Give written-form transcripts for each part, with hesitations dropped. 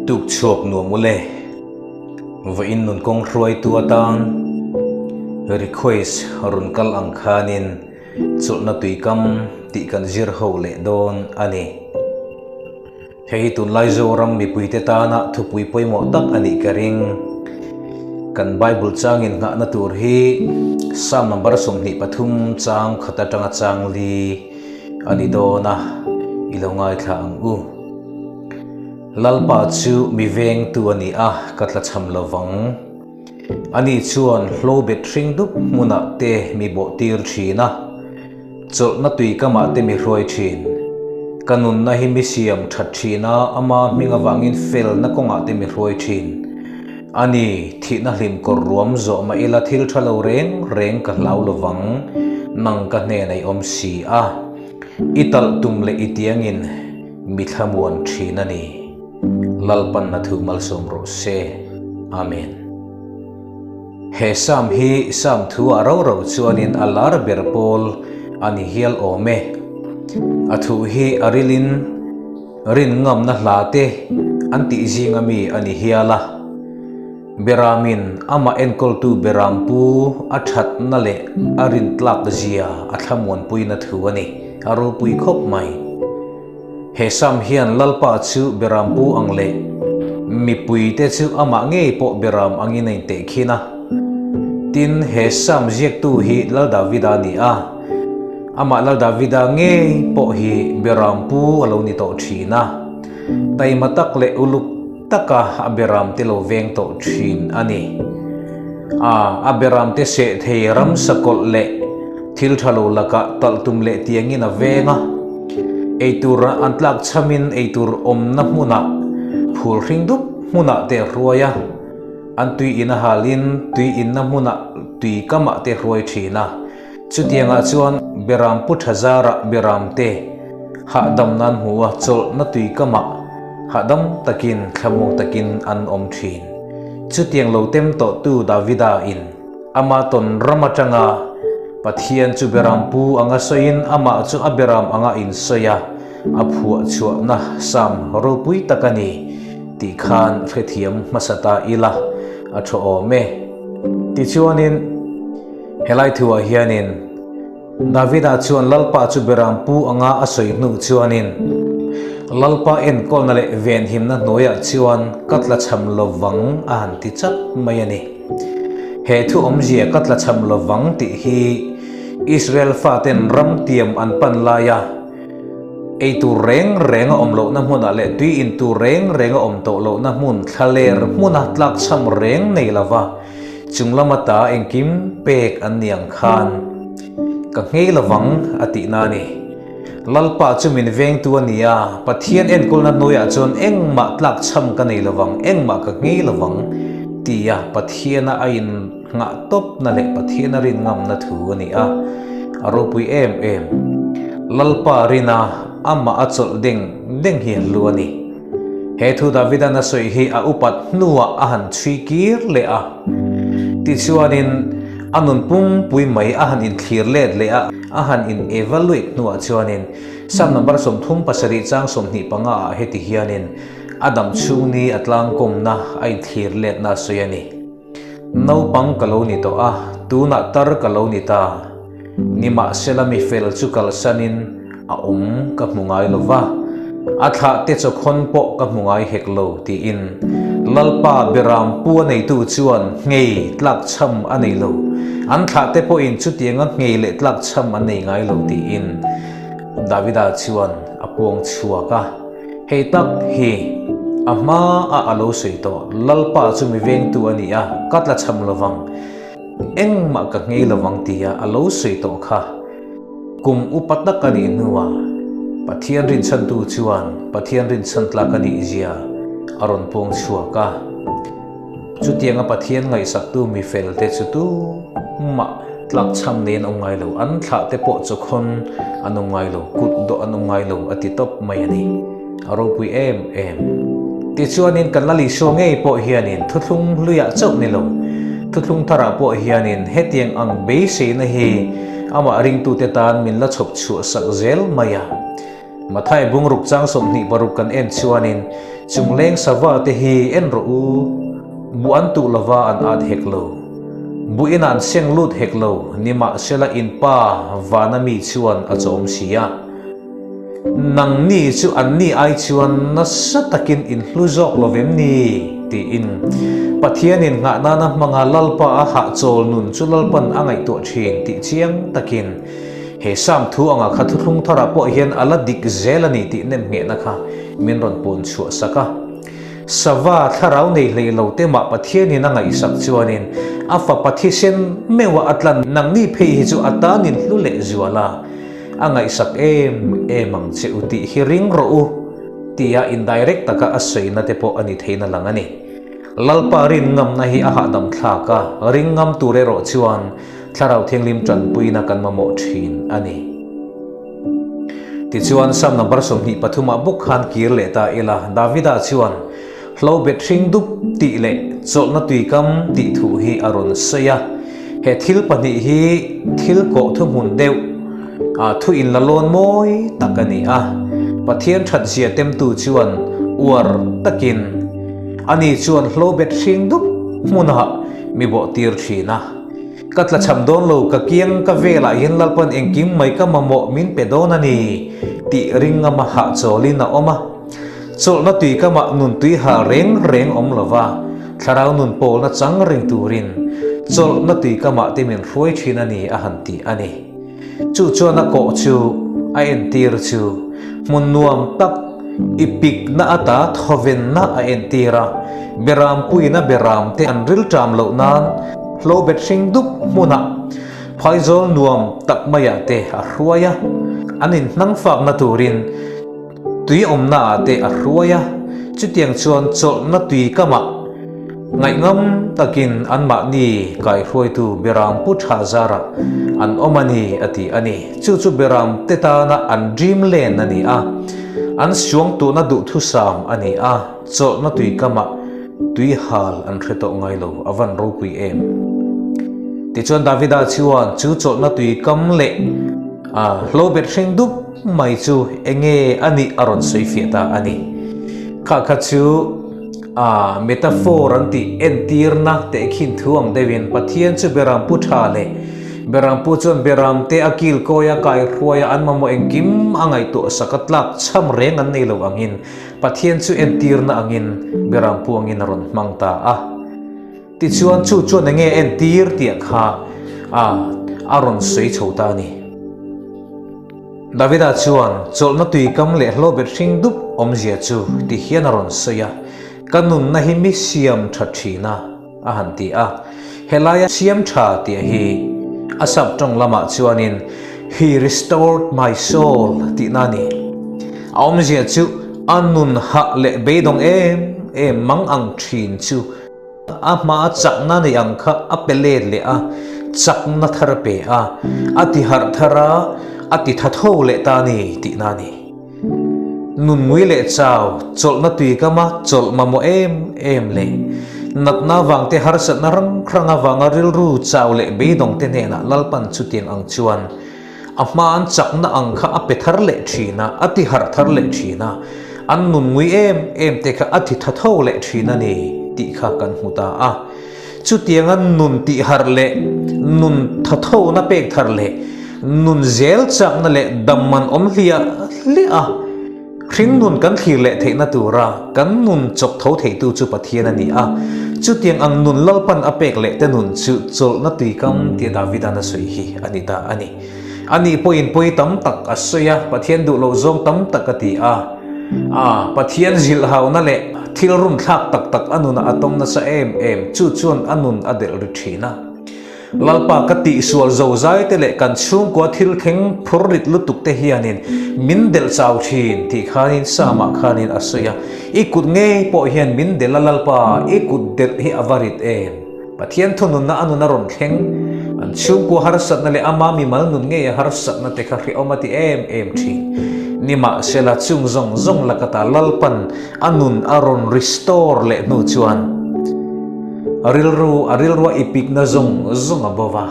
Tuk chhuak nuam ule. Vawiin nun kawng hruaitu atan request rawn kal ang khanin chawlhna tuikam tih kan zir ho leh dawn a ni. Hei hi tunlai Zoram mipuite tana thupui pawimawh tak a nih ka ring. Kan Bible changin nghahna tur hi Psalm number 23 chang khat atanga chang li a ni dawn a, i lo ngaithla ang u. Lalpa chu mi vengtu a ni a, ka tlachham lo vang. Ani chuan hlobet hring dup hmunah te mi bawhtir thin a, chawlhna tui kamah te mi hruai thin. Ka nunna hi mi siam that thin a, ama hming avangin felna kawngah te mi hruai thin. Ani, thihna hlim kawr ruam zawh mah ila thil tha lo reng reng ka hlau lo vang, nang ka hnenah i awm si a, i talh tum leh i tiangin mi thlamuan thin a ni. Lalpanna thu malsawm rawh se. Amen. He Psalm hi Psalm thu ah ro ro chuanin a lar ber pawl a ni hial awm e. A thu hi a rilin rin ngamna hla te an tih zinga mi a ni hial a. Beramin amah enkawltu beram pu a thatna leh a rintlak zia a thlamuanpuina thu a ni. A ropui khawp mai. He Sam hian Lalpa chu beram pu ang leh mipuite chu amah ngei pawh beram angin a intehkhin a. Tin, he Sam ziaktu hi Lal Davida a ni a, amah Lal Davida ngei pawh hi beram pu a lo ni tawh thin a, taima tak leh uluk taka a beramte lo veng tawh thin a ni. A, a beramte seh thei ramsa kawlh leh thil tha lo lakah talh tum leh tiangin a veng a. Eitur an tlak chhamin eitur awmna hmunah phul hring dup hmunah te a hruai a, an tui in a halin tui inna hmunah tui kamah te a hruai thin a. Chutiangah chuan beram pu tha zarah beramte hahdam nan hmu a, chawlhna tui kamah hahdam takin thlamuang takin an awm thin. Chutiang lo tem tawhtu Davida in ama tawn ram atanga Pathian chu beram pu anga sawiin amah chu a beram anga insawi a, a phuah chhuahna Psalm ropui tak a ni tih khan hrethiam hmasa ta ila a tha awm e. Tichuanin. Helai thuah hianin Davida chuan Lalpa chu beram pu anga a sawi hnu chuanin, Lalpa enkawlna leh venhimna hnuaiah chuan ka tlachham lovang a han ti chat mai a ni. He thu awmzia ka tlachham lovang tih hi Israel faten ram tiam an pan laia eitur reng reng a awm lohna hmunah leh tui intur reng reng a awm tawh lohna hmun thlaler hmuna tlakchham reng nei lova Chung lama ta engkim pek an ni ang khan ka nghei lovang a tihna a ni. Lalpa chu min vengtu a ni a, Pathian enkawlna hnuaiah chuan engmah tlakchham ka nei lovang, engmah ka nghei lovang tia Pathiana a innghah tawpna leh Pathiana rin ngamna thu a ni a, a ropui em em. Lalpa rina amah a chawlh deng deng hi a hlu a ni. He thu Davida'n a sawi hi a upat hnuah a han chhui kir leh a. Tichuanin, a nun pumpui mai a han inthlir let leh a, a han in evaluate hnuah chuanin Psalm number 37 chang 25 ah heti hianin a dam chhung ni a tlangkawmna a inthlir letna a sawi a ni. Naupang ka lo ni tawh a, tunah tar ka lo ni ta. Nimahsela mi fel chu kalsanin a awm ka hmu ngai lo va, a thlah te chawkhawn pawh ka hmu ngai hek lo, tiin Lalpa Beram pu a neitu chuan nghei tlakchham a nei lo. An thlah te pawhin chutianga nghei leh tlakchham an nei ngai lo, tiin Davida chuan a puang chhuak a. Hei tak hi a hma a a lo sawi tawh, Lalpa chu mi vengtu a ni a, ka tlachham lovang, engmah ka nghei lovang tia a lo sawi tawh kha. Kum upa tak a nih hnuah Pathian rinchhantu chuan Pathian rinchhan tlak a nih zia a rawn puang chhuak a. Chutianga Pathian ngaihsaktu mi felte chu tumah tlakchham nei an awm ngai lo, an thlah te pawh chawkhawn an awm ngai lo, kut dawh an awm ngai lo a ti tawp mai a ni. A ropui em em. Tichuanin kan la Isua ngei pawh hianin thuthlung hluiah chauh ni lo, thuthlung tharah pawh hianin hetiang ang beiseina hi amah ringtute tan min la chhawp chhuah sak zel mai a. Mathai bungruk chang 26 kan en chuanin. Chungleng sava te hi en rawh u, buh an tuh lova an at hek lo. Buh in an seng lut hek lo, nimahsela in pa vana mi chuan a chawm si a. Nangni chu anni ai chuan nasa takin in hlu zawk lo vem ni? tiin Pathianin nghah nana hmanga Lalpa a hahchawl nun chu Lalpan a ngaihtuah thin tih chiang takin he Sam thu anga kha thuthlung tharah pawh hian a la dik zel a ni tih nemnghehna kha min rawn puan chhuah sak a. Sava thlarau nei hlei lo te mah Pathianin a ngaihsak chuanin a fapa thisen meuha a tlan nangni phei hi chu a tanin hlu leh zual a. A ngaihsak em em ang che u tih hi ring rawh u tia indirect taka a sawina te pawh a ni theihna lang a ni. Lalpa rin ngamna hi a hahdam thlak a, ring ngam tur erawh chuan Thlarau Thianghlim tanpuina kan mamawh thin a ni. Tichuan Psalm number 23 ah bawk khan kir leh ta ila, Davida chuan Hlo bet hring dup tih leh chawlhna tuikam tih thu hi a rawn sawi a. He thil pahnih hi thil kawh thuhmun deuh a thu inla lawn mawi tak a ni a. Pathian that zia temtu chuan uar takin ani chuan hlo bet hring dup hmunah mi bawh tir thin a. Ka tlachham dawn lo, ka kiang ka velah hian Lalpan engkim mai ka mamawh min pe dawn a ni tih ringngama hahchawlin a awm a. Chawlhna tui kamah nun tui hal reng reng awm lova, thlarau nun pawlna chang reng turin chawlhna tui kamah te min hruai thin a ni a han ti a ni. Chu chuan a kawh chu a entir chu hmun nuam tak i pikna ata thawvenna a entir a, berampuina beram te an rilṭam loh nan hlobet hring dup hmunah phaizawl nuam tak maiah te a hruai a, an inhnangfakna turin Tui awmna ah te a hruai a, chutiang chuan chawlhna tui kamah ngaihngam takin anmahni kaihruaitu Beram Pu Tha zarah an awm a ni a ti a ni. Chu chu Beram te tana an dream land a ni a, an suangtuahna duhthusam a ni a, chawlhna tui kamah tui hal an hre tawh ngai lo, a van ropui em. Tichuan Davida chuan chu chawlhna tui kam leh hlobet hring dup mai chu enge a nih a rawn sawi fiah ta a ni. Kha kha chu a metaphor an tih entirna tehkhin thu ang deuhin Pathian chu Beram Pu tha leh Beram Pu chuan Beram te a kil kawi a kaihruai a an mamawh engkim a ngaihtuah sak a tlak chham reng an nei lo angin Pathian chu entirna angin Beram Pu angin a rawn hmang ta a. Tichuan chu chuan enge entir tih kha a a rawn sawi chho ta a ni. Davida chuan chawlhna tuikam leh hlawbet hring dup awmzia chu ti hian a rawn sawi a, Ka nunna hi mi siam tha thin a, a han ti a. Helaia siam tha tih hi a sap tawng lamah chuanin He restored my soul tihna a ni. A awmzia chu a nun hah leh beidawng em em mang ang thin chu A hmaa chakna nei ang kha a pe let leh a, chakna thar a pe a, a ti harh thar a, a ti tha tho leh ta a ni tihna a ni. Nun ngui leh chau, chawlhna tui kama chawlh mamawh em em leh natna avang te harsatna rang hrang avanga rilru chau leh beidawng te hnenah Lalpan chutiang ang chuan A hma an chakna ang kha a pe thar leh thin a, a ti harh thar leh thin a, an nun ngui em em te kha a ti tha tho leh thin a ni tih kha kan hmu ta a. Chutianga nun tih harh leh nun tha thona pek thar leh nun zel chakna leh dam man awm hliah hliah a, Hring nun kan thlir leh theihna tura kan nun chawk tho theitu chu Pathian a ni a. Chutiang ang nun Lalpan a pek leh te nun chu chawlhna tuikam tia Davida'n a sawi hi a ni ta a ni. Ani pawhin pawi tam tak a sawi a, Pathian duh loh zawng tam tak a ti a. A, Pathian zilhhauna leh thil runthlak tak tak a nunah a tawng nasa em em, chu chuan a nun a delh ri thin a. Lalpa ka tihsual zozai te leh kan chhungkua thil thleng phur rit lutuk te hianin min delh chau thin tih khanin Psalm-ah khanin a sawi a, I kut ngei pawh hian min delh a Lalpa, i kut delh hi a va rit em? Pathian thununna a nun a rawn thleng, an chhungkua harsatna leh ama mimal nun ngei a harsatna te kha hrehawm a ti em em thin. Nimahsela chung zawng zawng lakata Lalpan A nun a rawn restore leh hnu chuan rilru a rilrua i pikna zawng zawng a bo va.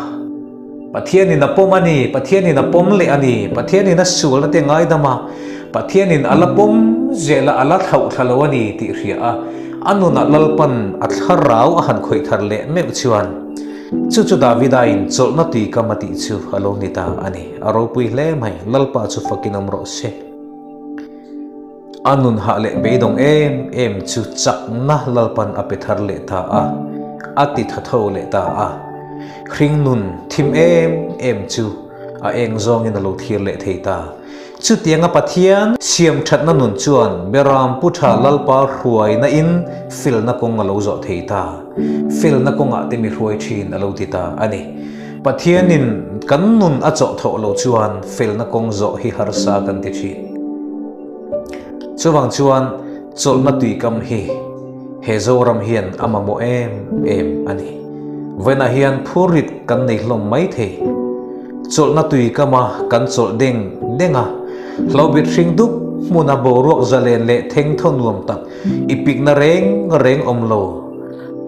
Pathianin a pawm a ni, Pathianin a pawm leh a ni, Pathianin a sualna te ngaidam a, Pathianin a la pawm zel a, a la thlauh thla lo a ni tih hria a, a nunah Lalpan a thlarau a han khawih thar leh meuh chuan chu chu Davida in chawlhna tuikam a tih chu a lo ni ta a ni. A ropui hle mai, Lalpa chu fakin awm rawh se. A nun hah leh beidawng em em chu chakna Lalpan a pe thar leh ta a, a ti tha tho leh ta a. Hring nun thim em em chu a eng zawngin a lo thlir leh thei ta. Chutianga Pathian siam thatna nun chuan Beram Pu Tha Lalpa hruaina in felna kawng a lo zawh thei ta. Felna kawngah te mi hruai thin a lo ti ta a ni. Pathianin kan nun a chawh thawh lo chuan felna kawng zawh hi harsa kan ti thin. Chuvang chuan chawlhna tuikam hi he Zoram hian a mamawh em em a ni. Vawiinah hian phurrit kan nei hlawm mai thei. Chawlhna tuikama kan chawlh deng deng a, hlobit hring dup hmuna boruak zalen leh theng thaw nuam tak i pikna reng reng awm lo.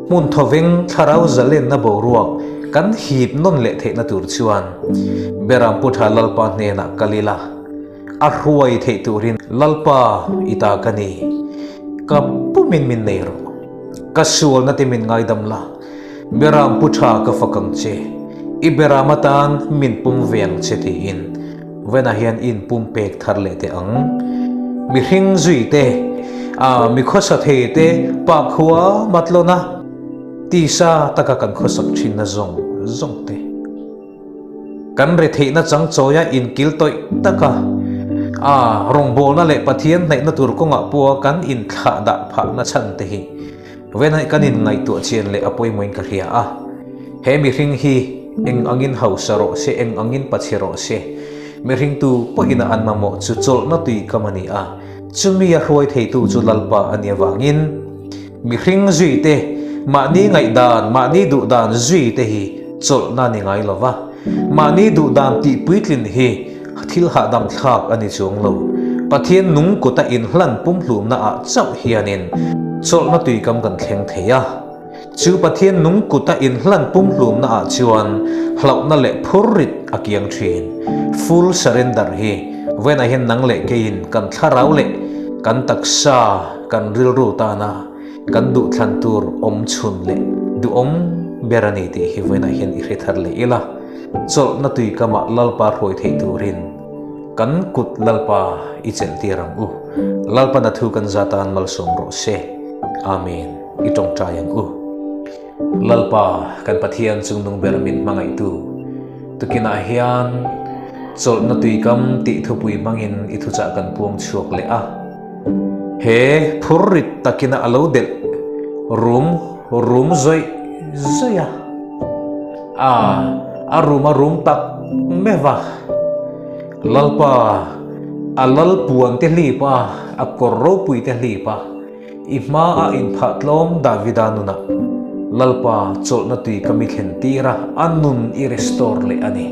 Hmun thawveng thlarau zalenna boruak kan hip nawn leh theihna tur chuan Beram Pu Tha Lalpa hnenah kal ila, a hruai theih turin Lalpa i ta ka ni, ka pumin min nei rawh, ka sualna te min ngaidam la, Beram Pu Tha ka fak ang che, i beram atan min pum ve ang che tiin Venah hian i inpumpek thar leh teh ang. Mihring zui te, a mi khawsa thei te pa khua matlawna tisa taka kan khawsak thinna zawng zawng te. Kan retheihna chang chawia inkil tawih taka a rawngbawlna leh Pathian hnaihna tur kawngah pawha kan inthlahdah phahna chhan te hi Venah kan inngaihtuah chian leh a pawimawhin ka hria a, he mihring hi eng angin hausa rawh se, eng angin pachhe rawh se, mihring tu pawhin a an mamawh chu chawlhna tui kam a ni a, chumi a hruai theitu chu Lalpa a nih avangin mihring zui te, mahni ngaihdan, mahni duhdan zui te hi chawlhna a ni ngai lo va, mahni duhdan tihpuitlin hi Thil hahdam thlak a ni chuang lo. Pathian nung kuta inhlan pumhlumna ah chauh hianin chawlhna tuikam kan thleng thei a. Chu Pathian nung kuta inhlan pumhlumna ah chuan hlauhna leh phurrit a kiang thin. Full surrender hi vawiinah hian nang leh keiin kan thlarau leh kan taksa, kan rilru tana kan duhthlan tur awm chhun leh duhawm ber a ni tih hi vawiinah hian i hre thar leh ila. Chawlhna tuikamah Lalpa hruai theih turin kan kut Lalpa i chelh tir ang u. Lalpan a thu kan za tan malsawm rawh se. Amen. I tawngtai ang u. Lalpa, kan Pathian chungnung ber min hmangaihtu, tukinah hian chawlhna tuikam tih thupui hmangin i thuchah kan puang chhuak leh a. He phurrit takina a lo delh rum rum zawih zawih a. A, a rum a rum tak meuh a. Lalpa, a lal puan te hlip a, a kawr ropui te hlip a, i hma a inphah tlawm Davida nunah Lalpa chawlhna tui ka mi thlen tir a, a nun i restore leh a ni.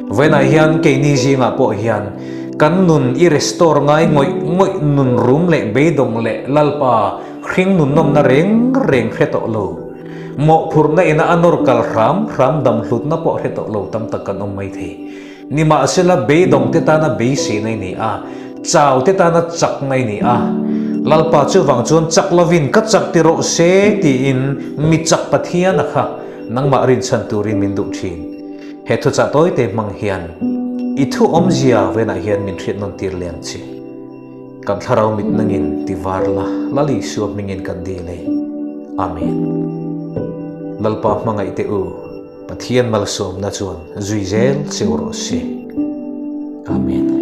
Vawiinah hian keini zingah pawh hian kan nun i restore ngai ngawih ngawih nun rum leh beidawng leh Lalpa hring nun nawmna reng reng hre tawh lo. Mawhphurhna ina a nawr kal hram hram dam hlutna pawh hre tawh lo tam tak kan awm mai thei. Nimahsela beidawng te tana beiseina i ni a, chau te tana chakna i ni a. Lalpa chuvang chuan chak lovin ka chak ti rawh se tiin mi chak Pathian a kha nangmah rinchhan turin min duh thin. He thuchah tawite hmang hian i thu awmzia venah hian min hriat nawn tir leh ang che. Kan thlarau mit nangin ti var la, Lal Isua hmingin kan dil e. Amen. Lalpa hmangaih teh u, Pathian malsawmna chuan zui zel che u rawh se. Amen.